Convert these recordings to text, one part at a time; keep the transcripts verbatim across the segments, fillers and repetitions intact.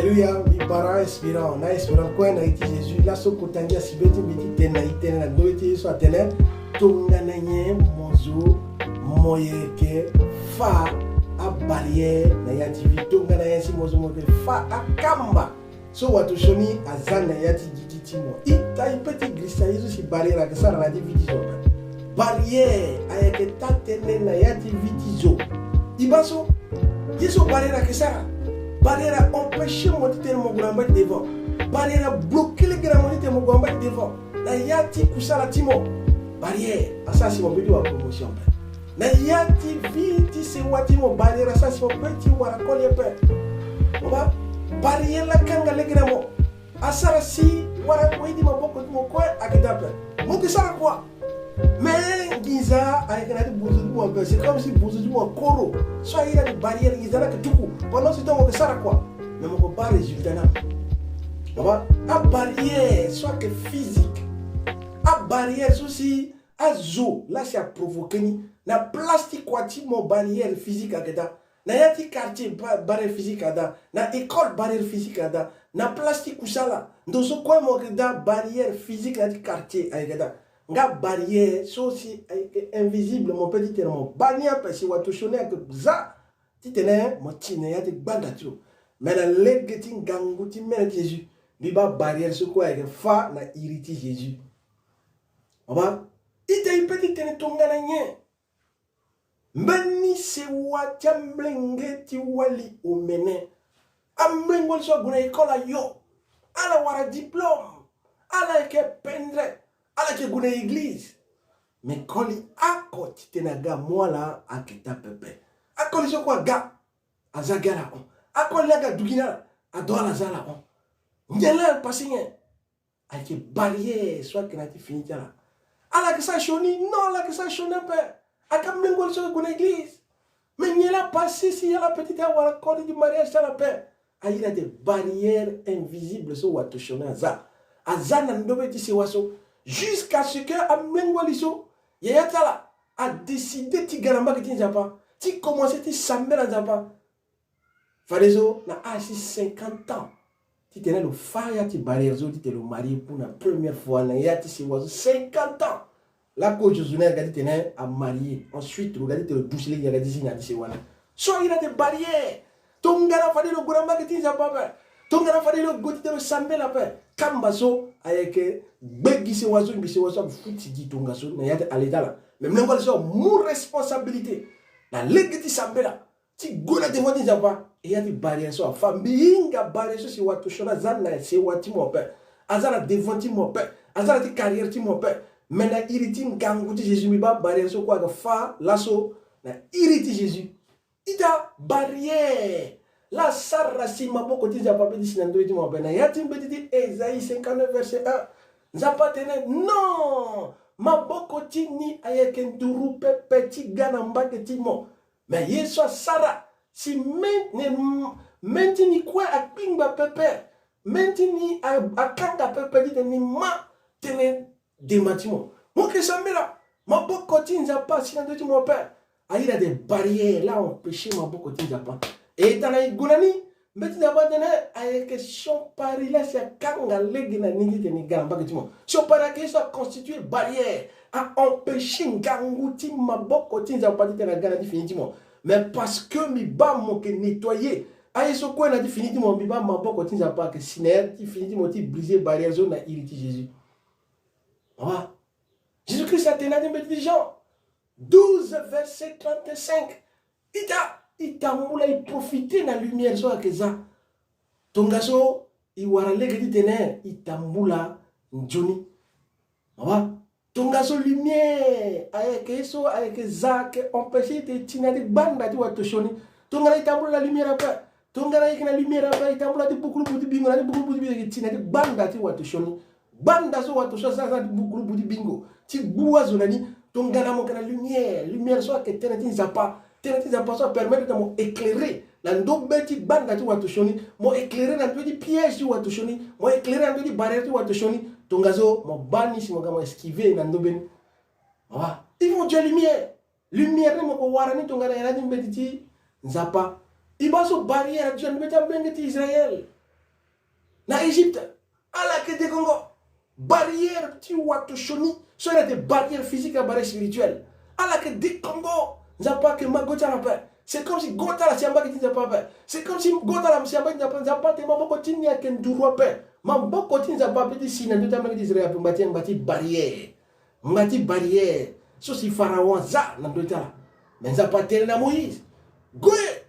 Alléluia. Mbi bara inspirant na inspirant kue na iri ti Jésus. Laso kota ngia si be ti mbi ti tene na itene na ndö ti ye so atene, tongana nyen mo zo mo yeke fâ abarrière na ya ti vie? Tongana nyen si mo zo mo yeke fâ akamba so wato sioni aza na ya ti gigi ti mo? Ita, i pe ti girisa ye so si barrière ayeke sara na ya ti vie ti zo ape. Barrière ayeke taa-tënë na ya ti vie ti zo. I baa so, ye so barrière ayeke sara, barrière a-empêcher mo ti tene mo gue na mbage devant. Barrière abloquer lege na mo ti tene mo gue na mbage devant na ya ti kusala ti mo. Barrière asara si mo be ti wara promotion ape. Na ya ti vie ti sewa ti mo, barrière asara si mo pe ti wara koli ape. Mo baa, barrière laa akanga lege na mo, asara si wara kue ti maboko ti mo kue ayeke daa ape. Mo yeke sara kua. Mais nginza ayeke na ya ti bozo ti mo ape. C'est comme si bozo ti mo akoro. So aye na ti barrière, nginza ni ayeke tuku. Pendant ce temps mo yeke sara kua, mais mo yeke baa résultat ni ape. Mo baa, abarrière so ayeke physique. Abarrière so si azo laa si aprovoquer ni. Na place ti kua ti mo, barrière physique ayeke daa. Na ya ti quartier, ba-, barrière physique adaa. Na école, barrière physique adaa. Na place ti kusala, ndo so kue mo yeke daa, barrière physique na ya ti quartier ayeke daa. Nga barrière so si ayeke invisible, mo pe ti tene mo baa ni ape si wato sioni ayeke za ti tene mo ti na ya ti gbanda ti lo. Mais na lege ti ngangu ti mene ti Jésus, mbi baa barrière so kue ayeke fâ na iri ti Jésus. Mo baa, ita, i pe ti tene tongana nyen mbeni sewa ti amolenge ti wali omene. Amolenge wali so ague na école ayo, ala wara diplôme, ala yeke pendere, ala yeke gue na église. Mais koli oko ti tene aga amu ala ayeke taa pepe. Akoli so kue aga, aza gi ala hon. Akoli ni aga du gi na ala, ado ala aza ala hon. Nyen laa apassé nyen? Ayeke barrière so ayeke na ya ti fini ti ala. Ala yeke sara sioni? Non, ala yeke sara sioni ape. Ayeke amolenge wali so ayeke gue na église. Mais nyen laa apassé si ala pe ti tene awara koli ti mariage ti ala ape? A iri ate barrière invisible so wato sioni aza. Aza na ndö be ti sewa so. Jusqu'à ce que amolenge wali so, yaya ti ala adécider ti ga na mbage ti Nzapa, ti commencer ti sambela Nzapa. Fadeso na âge ti cinquante ans ti tene lo fâ ya ti barrière so ti tene lo marié pour la première fois na ya ti sewa so, cinquante ans. Lako zo ni aga ti tene amarié. Ensuite lo ga ti tene lo duti lege aga ti zi na ya ti sewa ni. So a iri ate barrière. Tongana fade lo gue na mbage ti Nzapa ape, tongana fade lo gue ti tene lo sambela ape, kamba so ayeke gbe gi sewa so, gi sewa so afuti gi tongaso na ya ti ale ti ala. Mais mlenge wali so amu responsabilité na lege ti sambela ti gue na devant ti Nzapa. E ya ti barrière so afâ. Mbi hinga barrière so si wato sioni aza na sewa ti mo ape, aza na devant ti mo ape, aza na ti carrière ti mo ape. Mais na iri ti ngangu ti Jésus mbi baa barrière so kue aga fâ laso na iri ti Jésus. Ita, barrière laa asara si maboko ti Nzapa ape ti si na ndö ti mo ape. Na ya ti mbeti ti Esaïe cinquante-neuf verset un, Nzapa atene non, maboko ti ni ayeke nduru pepe ti ga na mbage ti mo. Mais ye so asara si mê, ne, mê ti ni kue akpingba pepe, mê ti ni a, akanga pepe ti tene ni mä tënë dema ti mo. Mo yeke sambela, maboko ti Nzapa asi na ndö ti mo ape. A iri ate barrière laa a empêcher maboko ti Nzapa. E tana e gue na ni, mbeti Nzapa atene ayeke siokpari laa si akanga lege na ni ti tene e ga na mbage ti mo. Siokpari ayeke ye so a constituer barrière, a empêcher ngangu ti maboko ti Nzapa ti tene aga na ya ti fini ti mo. Mais parce que mbi baa mo yeke nettoyer aye so kue na ya ti fini ti mo, mbi baa maboko ti Nzapa ayeke si na ya ti fini ti mo ti briser barrière so na iri ti Jésus. Awa. Jésus-Christ atene na ya ti mbeti ti Jean douze, verset trente-cinq. Ita, e tambula e profiter na lumière so ayeke za. Tongaso e wara lege ti tene e tambula nzoni. Awa. Tongaso lumière ayeke ye so ayeke za ayeke empêcher e ti na ya ti gbanda ti wato sioni. Tongana e tambula na lumière ape, tongana e yeke na lumière ape, e tambula ti bukulubu ti bingo, na ya ti bukulubu ti bingo e yeke ti na ya ti gbanda ti wato sioni. Gbanda so wato so aza na ya ti bukulubu ti bingo ti gbu azo na ni. Tongana mo yeke na lumière, lumière so ayeke tënë ti Nzapa. Tënë ti Nzapa so apermettre ti mo éclairer na ndö be ti gbanda ti wato sioni. Mo éclairer na ndö ti piège ti wato sioni. Mo éclairer na ndö ti barrière ti wato sioni. Tongaso mo baa ni si mo ga mo esquiver na ndö be ni. Awa. Il faut Dieu lumière. Lumière ni mo yeke wara ni tongana e na ya ti mbeti ti Nzapa. E baa so barrière aduti na ndö be ti amolenge ti Israël. Na Égypte, ala yeke dekongo. Barrière ti wato sioni so ayeke barrière physique na barrière spirituelle. Ala yeke dekongo. Nzapa ayeke ma go ti ala ape. C'est comme si go ti ala si amba gi ti Nzapa ape. C'est comme si go ti ala si amba gi ti Nzapa. Nzapa atene maboko ti ni ayeke nduru ape. Maboko ti Nzapa ape ti si na ndö ti amolenge ti Israël ape, ngba ti, ngba ti barrière. Ngba ti barrière so si Pharaon aza na ndö ti ala. Me Nzapa atene na Moïse: Gue!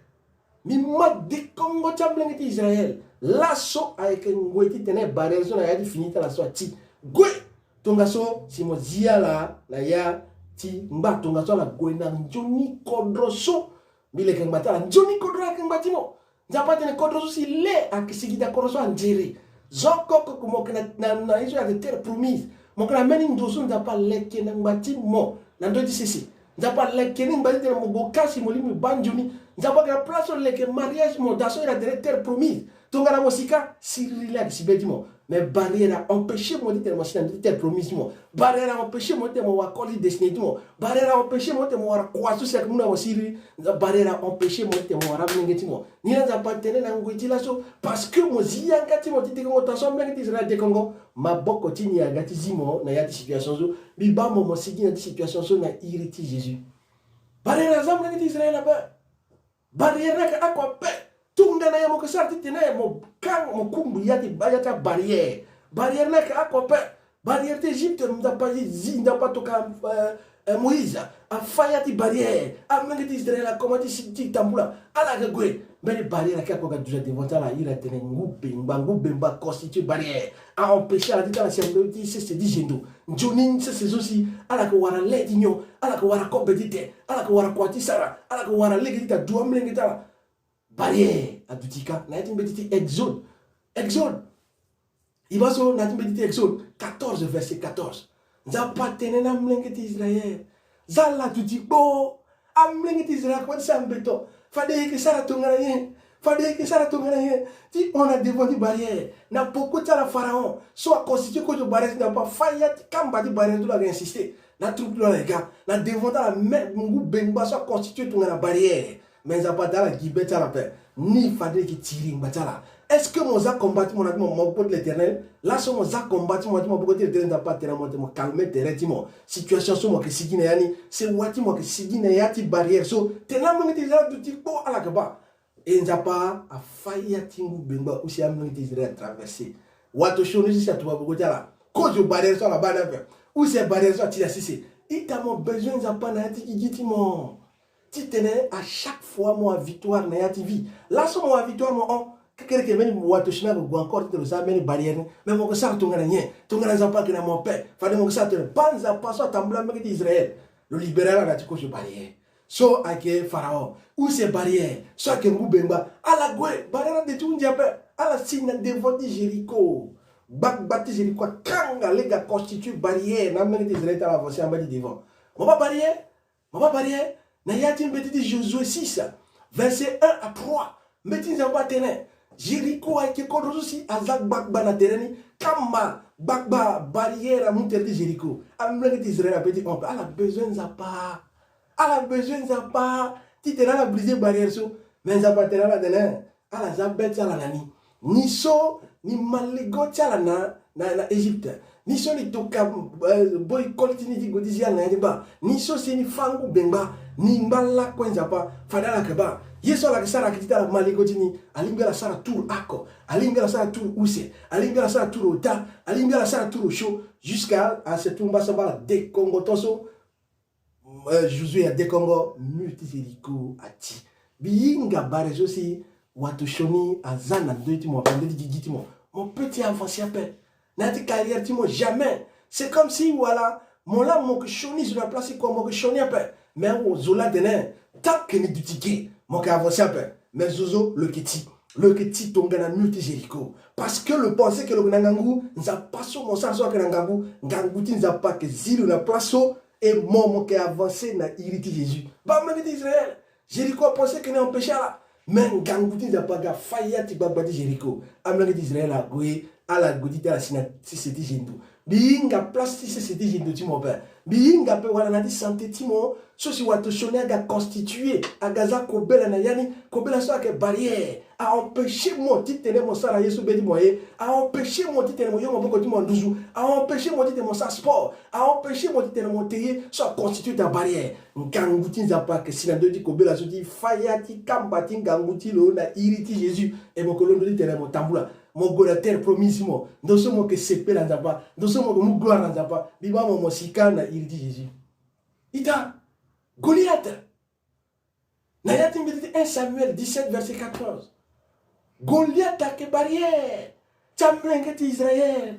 Mi ma dekongo ti amolenge ti Israël. Laso ayeke ngoi titene barrière so na ya ti fini ti ala so ati. Gue! Tongaso si mo zi ala na ya ti ngba, tongaso ala gue na nzoni kodro so mbi leke ngba ti ala. Nzoni kodro ayeke ngba ti mo. Nzapa atene kodro so si le ayeke sigi daa, kodro so anzere. Zo oko oko mo yeke na, na, na ye so ayeke terre promise. Mo yeke na mbeni ndo so Nzapa aleke na ngba ti mo na ndö ti sese. Nzapa aleke ni ngba ti tene mo gue ka si mo lingbi baa nzoni. Nzapa ayeke na place so leke mariage mo daa so iri atene terre promise. Tongana mo si ka, siriri la ayeke si be ti mo. Mais barrière a empêcher mo titene mo si na ndö ti terre promise ti mo. Barrière a empêcher mo titene mo wara koli destiné ti mo. Barrière a empêcher mo titene mo wara kua so si ayeke mu na mo siriri. Barrière a empêcher mo titene mo wara amolenge ti mo. Ni la Nzapa atene na ngoi ti laso, parce que mo zi yanga ti mo ti dekongo taa so amolenge ti Israël adekongo, maboko ti ni aga ti zi mo na ya ti situation so. Mbi baa mo mo sigi na ya ti situation so na iri ti Jésus. Barrière aza amolenge ti Israël ape. Barrière ni ayeke oko ape. Tongana nyen mo yeke sara titene mo kanga, mo kumbu ya ti, ya ti abarrière? Barrière ni ayeke oko ape. Barrière ti Égypte, Nzapa zi, Nzapa atoka, euh, euh, Moïse afa ya ti barrière. Amolenge ti Israël akoma ti si ti tambula. Ala yeke gue. Mbeni barrière ayeke oko aga duti na devant ti ala, iri atene ngu bengba. Ngu bengba aconstitue barrière. A empêcher ala ti ala si na ndö ti sese ti zendo. Nzoni sese so si ala yeke wara le ti nyon, ala yeke wara kobe ti te, ala yeke wara kua ti sara, ala yeke wara lege ti ta du amolenge ti ala. Barrière aduti ka na ya ti mbeti ti Exode. Exode. E baa so na ya ti mbeti ti Exode quatorze, verset quatorze. Nzapa atene na amolenge ti Israël: Za ala duti kpo. Amolenge ti Israël akoma ti sara mbeto. Fade e yeke sara tongana nyen? Fade e yeke sara tongana nyen? Ti hon na devant ti barrière. Na peko ti ala Pharaon so aconstitue kozo barrière ti Nzapa, afa ya ti kamba ti barrière ti lo, ayeke insister. Na troupe ti lo ala yeke ga na devant ti ala, me ngu bengba so aconstitue tongana barrière. Me Nzapa atene ala gi be ti ala ape. Ni fade e yeke tiri ngba ti ala. Est-ce que mo za combat ti mo na ti mo maboko ti l'Éternel? Laso mo za combat ti mo na ti maboko ti l'Éternel, Nzapa atene na mo titene mo calmer tere ti mo. Situation so mo yeke sigi na ya ni, sewa ti mo yeke sigi na ya ti barrière so. Tene amolenge ti Israël aduti kpo, ala yeke baa. E Nzapa afa ya ti ngu bengba use amolenge ti Israël atraverser. Wato sioni so si atuba maboko ti ala, kozo barrière so ala baa ni ape. Use barrière so ati na sese. Ita, mo bezoin Nzapa na ya ti gigi ti mo. Titene à chaque fois mo a victoire na ya ti vie. Laso mo a victoire mo hon, kekereke mbeni wato sioni ague encore titene lo sara mbeni barrière ni. Mais mo yeke sara tongana nyen? Tongana Nzapa ayeke na mo ape, fade mo yeke sara tongana nyen? Baa Nzapa so atambula amolenge ti Israël, lo libérer ala na ya ti kozo barrière. So ayeke Pharaon, use barrière so ayeke ngu bengba. Ala gue, barrière ade ti hunzi ape. Ala si na devant ti Jéricho. Gbagba ti Jéricho akanga lege, aconstitue barrière na amolenge ti Israël ti ala avancer amba ti devant. Mo baa barrière? Mo baa barrière? Na ya ti mbeti ti Josué six, verset un à trois. Mbeti Nzapa atene Jéricho ayeke kodro so si aza gbagba na tere ni. Kamba, gbagba, barrière amu tere ti Jéricho. Amolenge ti Israël ape ti hon ape. Ala bezoin Nzapa. Ala bezoin Nzapa titene ala briser barrière so. Me Nzapa atene ala tene ala za be ti ala na ni. Ni so ni ma lego ti ala na, na, na Égypte. Ni so ni toka, euh, boi koli ti ni ti gue ti zi ala na ya ti ngba. Ni so si ni fâ ngu bengba, ni ngba lakue Nzapa. Fade ala yeke baa. Ye so ala yeke sara ayeke ti ala ma lego ti ni. Alingbi ala sara tour oko, alingbi ala sara tour use, alingbi ala sara tour ota, alingbi ala sara tour osio. Jusqu'à, à ce tour mbasamba ala dekongo tongaso. Euh, Josué adekongo, mur ti Jéricho ati. Mbi hinga barrière so si wato sioni aza na ndö ti mo, na ndö ti gigi ti mo. Mo peut ti avancer ape na ya ti carrière ti mo, jamais. C'est comme si wala mo laa mo yeke sioni zo na place ti kua, mo yeke sioni ape. Mais azo laa atene tant que ni duti ge, mo yeke avancer ape. Mais zo so lo yeke ti, lo yeke ti tongana mur ti Jéricho. Parce que lo pensé que lo yeke na ngangu, Nzapa so mo sara so ayeke na ngangu. Ngangu ti Nzapa ayeke zi lo na place so. E mo, mo yeke avancer na iri ti Jésus. Baa amolenge ti Israël, Jéricho apensé que ni empêcher ala. Mais ngangu ti Nzapa aga faya ti gbagba ti Jéricho. Amolenge ti Israël ague, ala gue ti tene ala si na sese ti zendo. Mbi hinga place ti sese ti zendo ti mo ape. Mbi hinga ape wala na ya ti santé ti mo. So si wato sioni aga constitué, aga za kobela na ya ni, kobela so ayeke barrière. A empêcher mo titene mo sara ye so be ti mo aye. A empêcher mo titene mo yongo maboko ti mo na nduzu. A empêcher mo titene mo sara sport. A empêcher mo titene mo te ye so a constitue ta barrière. Ngangu ti Nzapa ayeke si na ndö ti kobela so ti faya ti kamba ti ngangu ti lo na iri ti Jésus. E mo yeke londo titene mo tambula. Mo gue na terre promise ti mo. Ndo so mo yeke sepela Nzapa. Ndo so mo yeke mu gloire na Nzapa. Mbi baa mo mo si kâ na iri ti Jésus. Ita, Goliath. Na ya ti mbeti ti un Samuel dix-sept, verset quatorze. Goliath ayeke barrière ti amolenge ti Israël.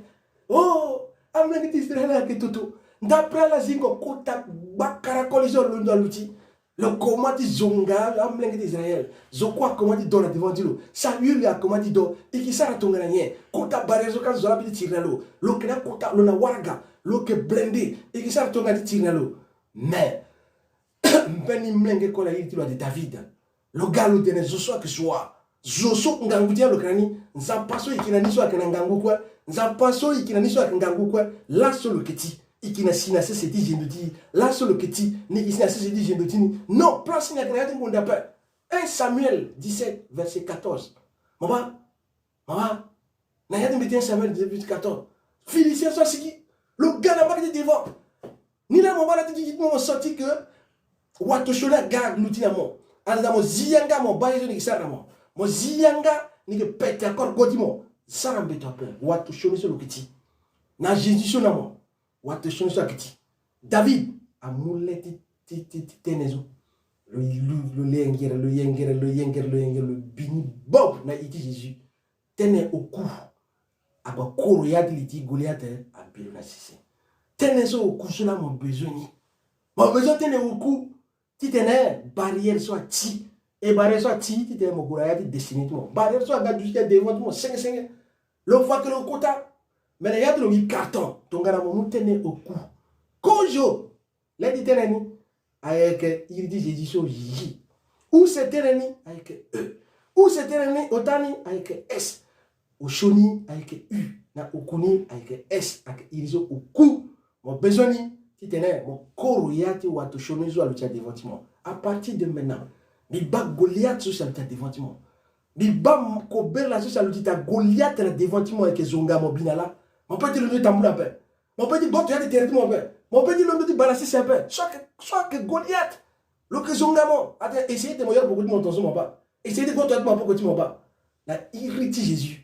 Oh, amolenge ti Israël ayeke toto. Ndapre ala zingo kota gbakara koli so alondo aluti. Lo koma ti zonga amolenge ti Israël. Zo kue akoma ti do na devant ti lo. Saül akoma ti do. E ke sara tongana nyen? Kota barrière so ka zo la be ti tiri na lo. Lo yeke na kota, lo na waraga. Lo yeke blindé. E ke sara tongana ti tiri na lo. Mais mbeni mlenge kue na iri ti lo ade David. Lo ga lo tene zo so ayeke sua. Zo so ngangu ti ya lo yeke na ni. Nzapa so e ke na ni so ayeke na ngangu kue. Nzapa so e ke na ni so ayeke ngangu kue. Laso lo yeke ti. E ke na si na sese ti zendo ti e. Laso lo yeke ti. Ni e ke si na sese ti zendo ti ni. Non, place ni ayeke na ya ti ngonda ape. Un Samuel dix-sept, verset quatorze. Mo baa. Mama, na ya ti mbeti un Samuel dix-sept, quatorze. Philistin so asigi. Lo ga na mbage ti devant. Ni laa mo baa na ti gigi ti mo, mo senti ke wato sioni aga aluti na mo. Ala na mo zi yanga, mo baa ye so ni ke sara na mo. Mo zi yanga, ni ke pete accord go ti mo. Sara mbeto ape. Wato sioni so lo ke ti. Na Jésus so na mo. Wato sioni so ayeke ti. David amu le ti, ti, ti, ti tënë so. Lo, lo, lo yengere, lo yengere, lo yengere, lo yengere, lo bi ni bob na iri ti Jésus. Tënë oku. Akua koro ya ti li ti Goliath, eh, abi lo na sese. Tënë so oku so laa mo bezoin ni. Mo bezoin tënë oku. Titene barrière so ati. E barrière so ati, titene mo gue na ya ti destinée ti mo. Barrière so aga duti na devant ti mo, senge senge. Lo fa ke lo kota. Me na ya ti lo gi carton. Tongana mo mu tënë oku. Kozo. Le ti tënë ni ayeke iri ti Jésus so, J. Use tënë ni ayeke E. Use tënë ni ota ni ayeke S. Osioni ayeke U. Na oku ni ayeke S. Ayeke iri so oku. Mo bezoin ni titene mo koro ya ti wato sioni so aluti na devant ti mo. À partir de maintenant, mbi baa Goliath so si aluti na devant ti mo. Mbi baa m-, kobela so si aluti ta Goliath na devant ti mo ayeke zonga mo bi na laa. Mo peut ti londo ti tambula ape. Mo peut ti gboto ya ti tere ti mo ape. Mo peut ti londo ti baa na sese ape. So ayeke, so ayeke Goliath. Lo yeke zonga mo. Ate essayer ti mo yere poko ti mo tongaso mo baa. Essayer ti gboto ya ti maboko ti mo baa. Na iri ti Jésus.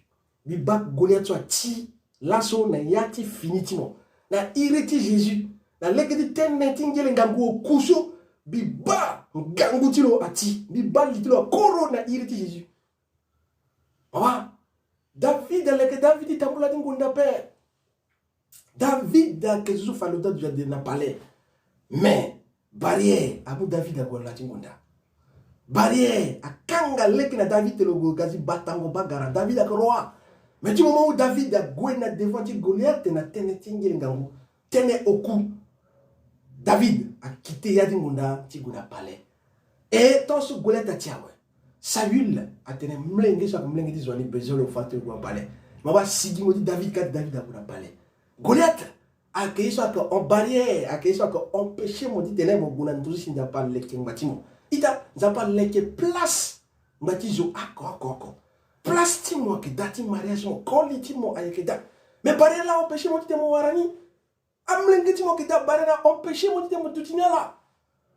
Mbi baa Goliath so ati laso na ya ti fini ti mo. Na iri ti Jésus. Na lege ti tënë ti ngele ngangu oku so. Mbi baa ngangu ti lo ati. Mbi baa li ti lo akoro na iri ti Jésus. Awa. David aleke David ti tambula ti ngonda ape. David ayeke zo so fa lo ta duti na palais. Mais barrière amu David ague na ti ngonda. Barrière akanga lege na David ti lo gue ga ti batango bagara. David ayeke roi. Mais ti moment où David ague na devant ti Goliath na tënë ti ngele ngangu, tënë oku, David akite ya ti ngonda ti gue na palais. E tant so Goliath ati awe, Saül atene mlenge so ayeke mlenge ti zo ni bezoin lo fa ti lo gue na palais. Mo baa sigingo ti David kâ ti David ague na palais. Goliath ayeke ye so ayeke en barrière, ayeke ye so ayeke empêcher mo titene mo gue na ndo so si Nzapa aleke ngba ti mo. Ita, Nzapa aleke place ngba ti zo oko oko oko. Place ti mo ayeke daa, ti mariage ti mo, koli ti mo ayeke daa. Mais barrière laa empêcher mo titene mo wara ni. Amolenge ti mo ayeke daa, barrière aempêcher mo titene mo duti ni ala.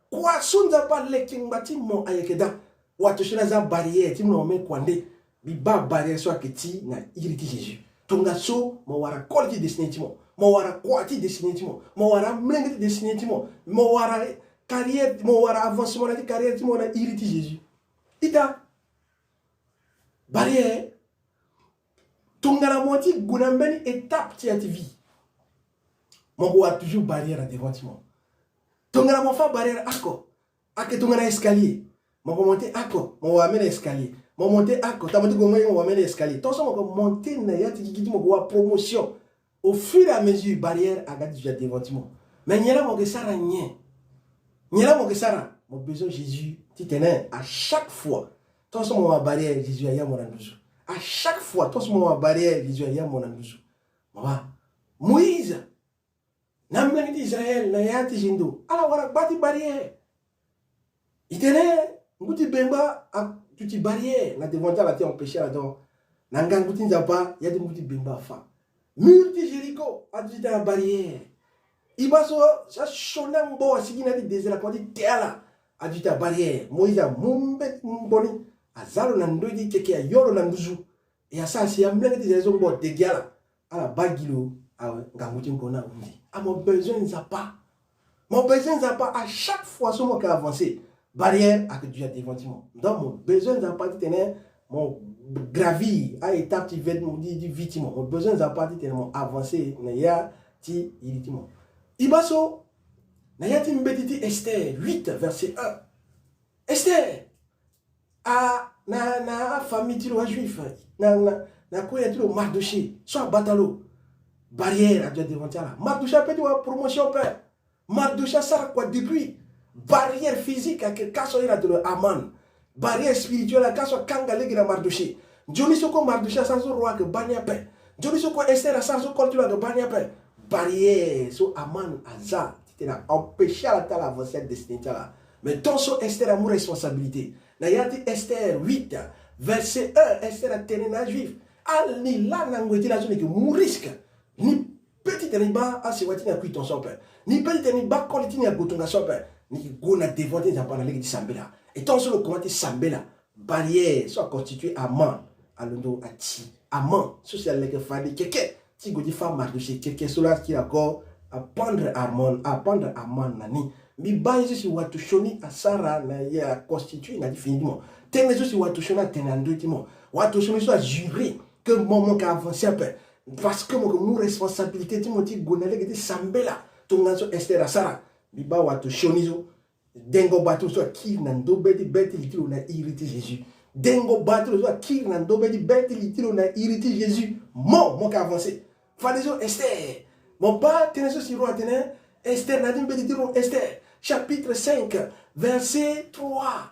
Kua so Nzapa aleke ngba ti mo ayeke daa. Wato sioni aza barrière ti mo na mo même kua nde. Mbi baa barrière so ayeke ti na iri ti Jésus. Tongaso mo wara koli ti destinée ti mo. Mo wara kua ti destinée ti mo. Mo wara amolenge ti destinée ti mo. Mo wara carrière, mo wara avancement na ya ti carrière ti mo na iri ti Jésus. Ita. Barrière. Tongana mo ti gue na mbeni étape ti ya ti vie, mo ko wara toujours barrière na devant ti mo. Tongana mo fa barrière oko, ayeke tongana escalier. Mo ko monter oko, mo wara mbeni escalier. Mo monter oko, tongana mo ti gue mbeni, mo wara mbeni escalier. Tant so mo ko monter na ya ti gigi ti mo, mo ko wara promotion. Au fur et à mesure, barrière aga ti duti na devant ti mo. Mais nyen laa mo yeke sara nyen? Nyen laa mo yeke sara? Mo bezoin Jésus titene à chaque fois tant so mo wara barrière, Jésus aya mo na nduzu. À chaque fois tant so mo wara barrière, Jésus aya mo na nduzu. Mo baa Moïse na amolenge ti Israël na ya ti zendo, ala wara gba ti barrière. E tene ngu ti bengba a, duti barrière na devant ti ala ti empêcher ala. Donc na ngangu ti Nzapa, ya ti mbu ti bemba afa. Mur ti Jéricho aduti tene na barrière. E baa so asioni angbo asigi na ya ti désert akoma ti te ala, aduti tene na barrière. Moïse amu mbeti ngbo ni, aza lo na ndö ti keke, ayo lo na nduzu. E asara si amolenge ti Israël so ngbo ade gi ala. Ala baa gi lo, awe, ngangu ti ngbo ni ahundi. Ah, mo besoin Nzapa. Mo besoin Nzapa. À chaque fois so mo yeke avancer, barrière ayeke duti na devant ti mo. Donc mo besoin Nzapa titene mo gravir a-étape ti vie ti mo, ti, ti vie ti mo. Mo besoin Nzapa titene mo avancer na ya ti iri ti mo. E baa so na ya ti mbeti ti Esther huit, verset un. Esther, a, na, na afamille ti lo ajuif, na, na, na kue na ya ti lo Mardoché so abata lo. Barrière aduti na devant ti ala. Mardoché apeut ti wara promotion ape. Mardoché asara kua depuis. Barrière physique ayeke ka so iri atene lo Aman. Barrière spirituelle ayeke ka so akanga lege na Mardoché. Nzoni so kue Mardoché asara so roi ayeke baa ni ape. Nzoni so kue Esther asara so koli ti lo ayeke baa ni ape. Barrière so Aman aza titene a-empêcher ala ti ala avancer adestinée ti ala. Mais tant so Esther amu responsabilité. Na ya ti Esther huit, verset un, Esther atene na ajuif: Ala ni laa na ngoi ti laso ni yeke mu risque. Ni peut titene ni baa asewa ti ni akui tongaso ape. Ni peut titene ni baa koli ti ni ague tongaso ape. Ni yeke gue na devant ti Nzapa na lege ti sambela. Et tant so lo koma ti sambela, barrière so aconstitué Aman alondo ati. Aman so si aleke fade keke ti gue ti fâ Mardoché, keke so laa akiri ako apendre Aman, apendre Aman na ni. Mbi baa ye so si wato sioni asara na ye, aconstitué na ya ti fini ti mo. Tënë so si wato sioni atene na ndö ti mo. Wato sioni so ajuré que mo, mo yeke avancer ape. Parce que mo yeke mu responsabilité ti mo ti gue na lege ti sambela tongana so Esther asara. Mbi baa wato sioni so dengo bâ ti lo so akiri na ndö be ti, be ti li ti lo na iri ti Jésus. Dengo bâ ti lo so akiri na ndö be ti, be ti li ti lo na iri ti Jésus. Mo, mo yeke avancer. Fade so Esther, mo baa tënë so si roi atene, Esther, na ya ti mbeti ti roi Esther chapitre cinq, verset trois.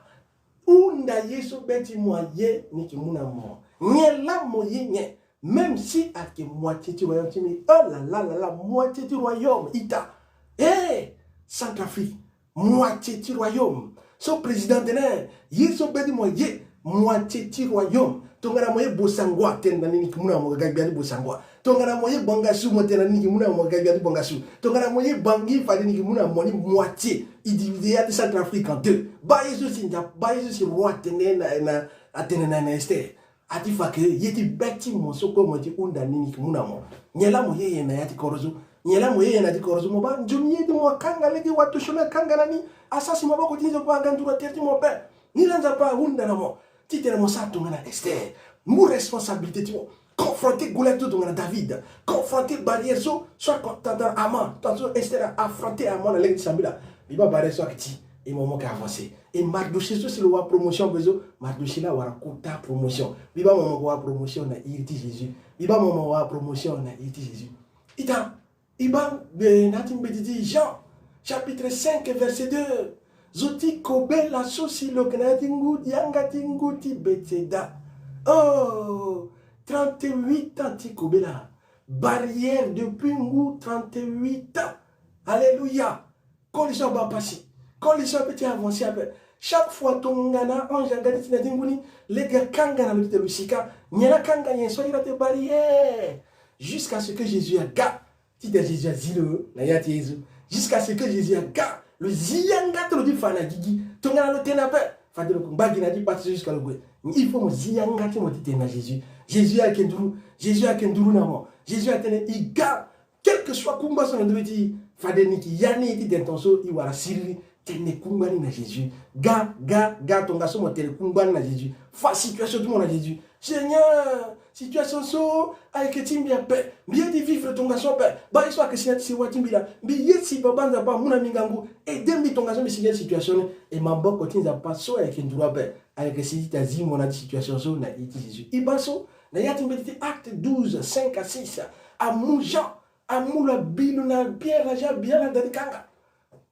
Hunda ye so be ti mo aye, ni yeke mu na mo. Nyen laa mo ye nyen? Même si ayeke moitié ti royaume ti mbi. Oh là là là là, moitié ti royaume, ita. Eh, Centrafrique, moitié ti royaume. So président atene, ye so be ti mo aye, moitié ti royaume. Tongana mo ye Bossangoa, tene na ni, ni yeke mu na mo ga gbia ti Bossangoa. Tongana mo ye Bangassou, mo tene na ni, ni yeke mu na mo ga gbia ti Bangassou. Tongana mo ye Bangui, fade ni yeke mu na mo ni moitié. E divisé ya ti Centrafrique en deux. Baa ye so si Nza, baa ye so si roi atene na, na, atene na, na Esther. A ti fa ke ye ti be ti mo so kue mo ye ti hunda ni, ni yeke mu na mo. Nyen laa mo ye nyen na ya ti kodro so? Nyen laa mo ye nyen na ya ti kodro so? Mo baa nzoni ye ti mo akanga lege, wato sioni akanga na ni. Asara si maboko ti Nzapa aga nduru na tere ti mo ape. Ni laa Nzapa ahunda na mo titene mo sara tongana Esther. Mu responsabilité ti mo. Confronter Goliath so tongana David. Confronter barrière so, so atene na Aman. Tongana so Esther a-affronter Aman na lege ti sambela. Mbi baa barrière so ayeke ti. E mo, mo yeke avancer. E Mardoché so si lo wara promotion ape so, Mardoché laa awara kota promotion. Mbi baa mo, mo yeke wara promotion na iri ti Jésus. Mbi baa mo, mo wara promotion na iri ti Jésus. Ita, e baa, eh, na ya ti mbeti ti Jean, chapitre cinq, verset deux. Zo ti kobela so si lo yeke na ya ti ngu, yanga ti ngu ti Bethsaïda. Oh, trente-huit ans ti kobela. Barrière depuis ngu trente-huit ans. Alléluia. Koli so abaa pasi. Koli so apeut ti avancer ape. Chaque fois tongana ange aga ti ti na ya ti ngu ni, lege akanga na lo titene lo sika. Nyen laa akanga nyen so? Iri atene barrière. Jusqu'à ce que Jésus aga. Titene Jésus azi lo na ya ti ye so. Jusqu'à ce que Jésus aga, lo zi yanga ti lo ti fa na gigi. Tongana lo tene ape, fade lo ngba gi na ya ti pasi so jusqu'à lo gue. Il faut mo zi yanga ti mo titene na Jésus. Jésus ayeke nduru. Jésus ayeke nduru na mo. Jésus atene e ga. Quel que soit kungba so na ndö be ti, fade ni yeke ya ni titene tongaso e wara siriri. Tene kungba ni na Jésus. Ga, ga, ga, tongaso mo tene kungba ni na Jésus. Fa situation ti mo na Jésus. Seigneur, situation so ayeke ti mbi ape. Mbi ye ti vivre tongaso ape. Baa ye so ayeke si na ya ti sewa ti mbi laa. Mbi ye si Baba Nzapa amu na mbi ngangu. Aide mbi tongaso mbi sigi na ya ti situation ni. E maboko ti Nzapa so ayeke nduru ape. Ayeke si ti azi mo na ya ti situation so na iri ti Jésus. E baa so, na ya ti mbeti ti Acte douze, cinq à six. Amu Jean, amu lo abi lo na Pierre na Jean, abi ala na da ti kanga.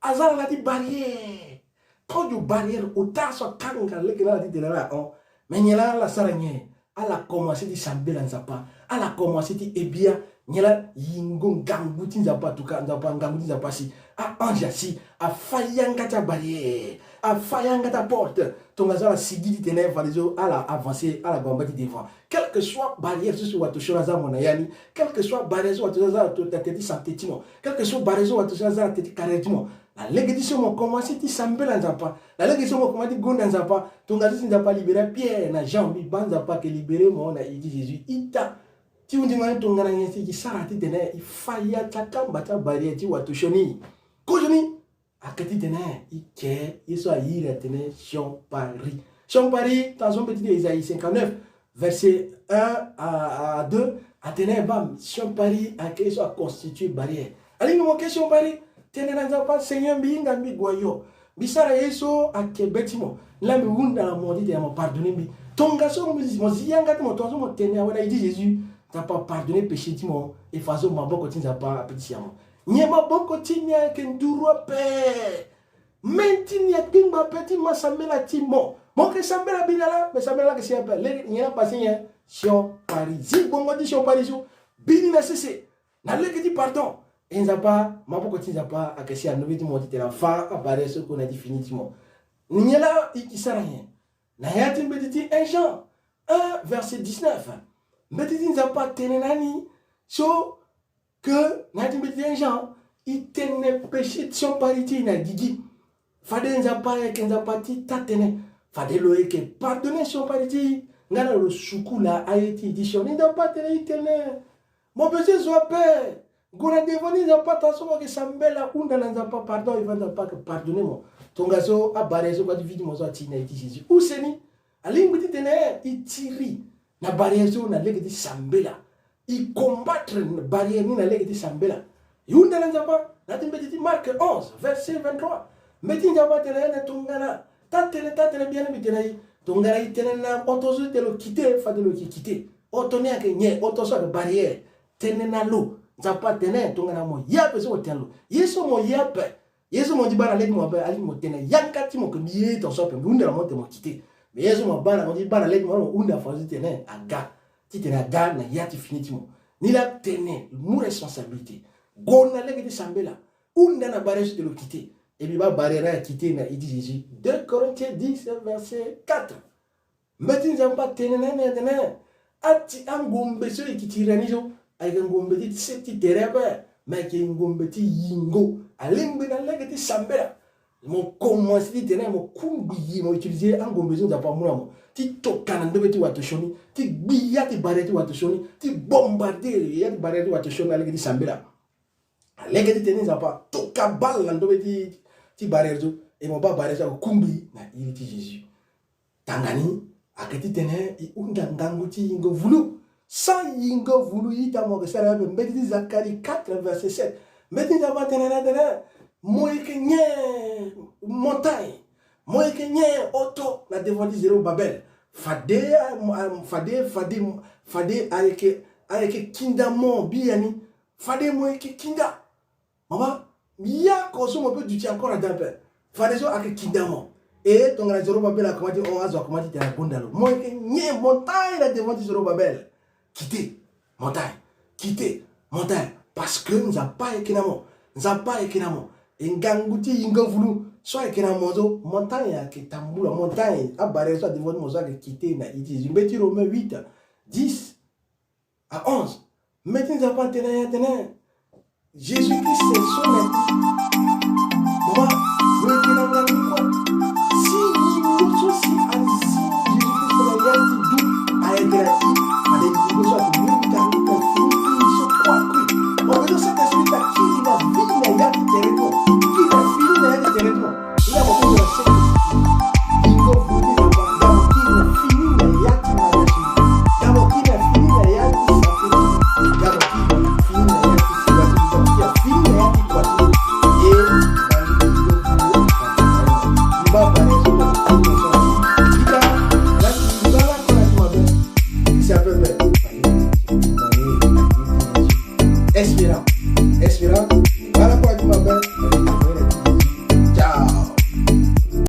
Aza na da ti barrière. Kozo barrière ota so akanga lege na ala titene ala hon. Me nyen laa ala sara nyen? Ala komanse ti sambela Nzapa. Ala komanse ti hebia. Nyen laa? Yingo ngangu ti Nzapa, en tout cas, Nzapa, ngangu ti Nzapa asi. A-ange asi. Afa yanga ti abarrière. afa yanga ti aporte. Tongaso ala sigi titene fadeso ala avancer, ala gue amba ti devant. Quel que soit barrière so si wato sioni aza mo na ya ni, quel que soit barrière so wato sioni aza na tete ti santé ti mo, quel que soit barrière so wato sioni aza na tete ti carrière ti mo, na lege ti so mo komanse ti sambela Nzapa. Na lege ti so mo komanse ti gonda Nzapa. Tongaso si Nzapa alibere Pierre na Jean, mbi baa Nzapa ayeke libere mo na iri ti Jésus. Ita, ti hunzi mo ni tongana nyen si e ke sara titene e fa ya ti akamba ti abarrière ti wato sioni? Kozoni ayeke titene e ke ye so a iri atene siokpari. Siokpari, tongaso mbeti ti Esaïe cinquante-neuf, verset un à, à deux, atene bam, siokpari ayeke ye so aconstitue barrière. Alingbi mo ke siokpari, tene na Nzapa, Seigneur, mbi hinga mbi gue na yo. Mbi sara ye so ayeke be ti mo. Laa mbi hunda na mo titene mo pardonner mbi. Tongaso mo zi, mo zi yanga ti mo, tongaso mo tene awe na iri ti Jésus, Nzapa apardonner péché ti mo, e fadeso maboko ti Nzapa ape ti si na mo. Nyen maboko ti ni ayeke nduru ape. Mê ti ni akpengba ape ti mä sambela ti mo. Mo yeke sambela bini laa, me sambela laa ayeke si ape. Lege nyen la pase nyen? Siokpari. Zi gbongo ti siokpari so. Bini na sese. Na lege ti pardon. E Nzapa, maboko ti Nzapa ayeke si na ndö ti mo titene afa abarrière so kue na ya ti fini ti mo. Nyen la e ke sara nyen? Na ya ti mbeti ti un Jean un verset dix-neuf. Mbeti ti Nzapa atene na ni so ke na ya ti mbeti ti un Jean, e tene péché ti siokpari ti e na gigi. Fade Nzapa ayeke Nzapa ti taa-tënë. Fade lo yeke pardonner siokpari ti e, nga na lo sukula aye ti e ti sioni. Nzapa atene e tene mo bezo zo ape. Gue na devant ti Nzapa, tongaso mo yeke sambela, hunda na Nzapa pardon, e fa Nzapa ayeke pardonner mo. Tongaso abarrière so kue ti vie ti mo so ati na iri ti Jésus. Use ni, alingbi titene e tiri na barrière so na lege ti sambela. E combattre barrière ni na lege ti sambela. E hunda na Nzapa, na ya ti mbeti ti Marc onze, verset vingt-trois. Mbeti ti Nzapa atene na tongana taa-tënë, taa-tënë biani mbi tene na e, tongana e tene na hoto so titene lo quitter, fade lo yeke quitter. Hoto ni ayeke nyen? Hoto so ayeke barrière. Tene na lo. Nzapa atene tongana mo ye ape so mo tene na lo. Ye so mo ye ape, ye so mo di baa na le ti mo ape, alingbi mo tene na yanga ti mo ke mbi ye tongaso ape, mbi hunda na mo titene mo quitter. Mais ye so mo baa na, mo di baa na le ti mo, mo hunda fadeso titene aga, titene aga na ya ti fini ti mo. Ni la tene, mu responsabilité. Gue na lege ti sambela. Hunda na barrière so titene lo quitter. E mbi baa barrière ni aquitter na iri ti Jésus. Deux Corinthiens dix, verset quatre. Mbeti ti Nzapa atene na ni atene, ati angombe so e ke tiri na ni so, ayeke ngombe ti se ti tere ape, me ayeke ngombe ti yingo. Alingbi na lege ti sambela mo komanse titene mo kungbi, mo utiliser angombe so Nzapa amu na mo ti toka na ndö be ti wato sioni, ti gbi ya ti barrière ti wato sioni, ti bombarder ya ti barrière ti wato sioni na lege ti sambela. Na lege titene Nzapa atoka bale na ndö be ti, ti barrière so, e mo baa barrière so akungbi na iri ti Jésus. Tanga ni ayeke titene e hunda ngangu ti yingo vulu. Sans yingo vulu, ita, mo yeke sara ape. Mbeti ti Zacharie quatre, verset sept. Mbeti ti Nzapa atene na ni atene, mo yeke nyen montagne, mo yeke nyen hoto na devant ti Zorobabel? Fade, fade, fade, fade ayeke, ayeke kinda mo biani. Fade mo yeke kinda. Mama, ya ko so mo peut duti encore adan ape. Fadeso ayeke kinda mo. E tongana Zorobabel akomanse ti hon, azo akomanse ti tene agonda lo. Mo yeke nyen montagne na devant ti Zorobabel? Quitter montagne. Quitter montagne. Parce que Nzapa ayeke na mo. Nzapa ayeke na mo. E ngangu ti yingo vulu so ayeke na mo so, montagne ayeke tambula, montagne, abarrière so adevant ti mo so ayeke quitter na iri ti Jésus. Mbeti Romain huit, dix à onze. Mbeti ti Nzapa atene na e atene, Jésus-Christ so na